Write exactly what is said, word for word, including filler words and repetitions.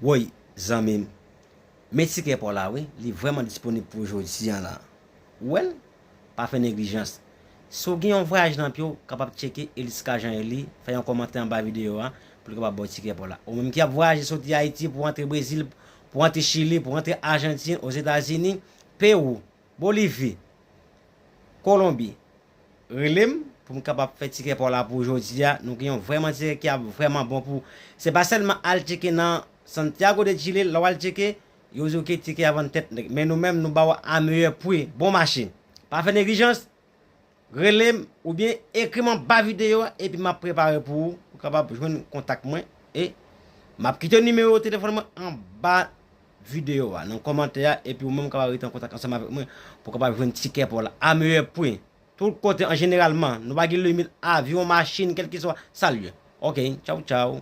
Woy, zanmi m, men tikè pa w la wi, li vrèman disponib pou jodi a la. Ou wè l? Pa fè neglijans. Si w gen yon vwayaj nan pye w, kapab tcheke Elis Kajan Eli, fè yon kòmantè anba videyo a, pou l kapab ba w tikè pa w la. Ou menm ki ap vwayaje soti Ayiti pou w antre Brezil, pou w antre Chili, pou w antre Ajantin, Ozetazini, Pewou, Bolivi, Kolonbi, rele m pou m kapab fè tikè pa w la pou jodi a. Nou gen yon vrèman tikè ki ap vrèman bon pou. Se pa sèlman al tcheke nan Santiago de Chile, lè w al tcheke, yo di w ke tikè a vann tèt nèg. Men nou menm, nou ba w a meyè pri, bon mache. Pa fè neglijans, rele m oubyen ekri m anba videyo a, epi m ap prepare pou ou, ou kapab jwenn kontak mwen. E m ap kite nimewo telefòn mwen anba videyo a, nan kòmantè a, epi ou menm kapab rete an kontak ansanm avèk mwen pou w kapab jwenn tikè pa w la a meyè pri. Tout kote, an jeneralman, nou pa gen limit, avyon, machin, kèlkeswa sa l ye. Oke, tchaw, tchaw.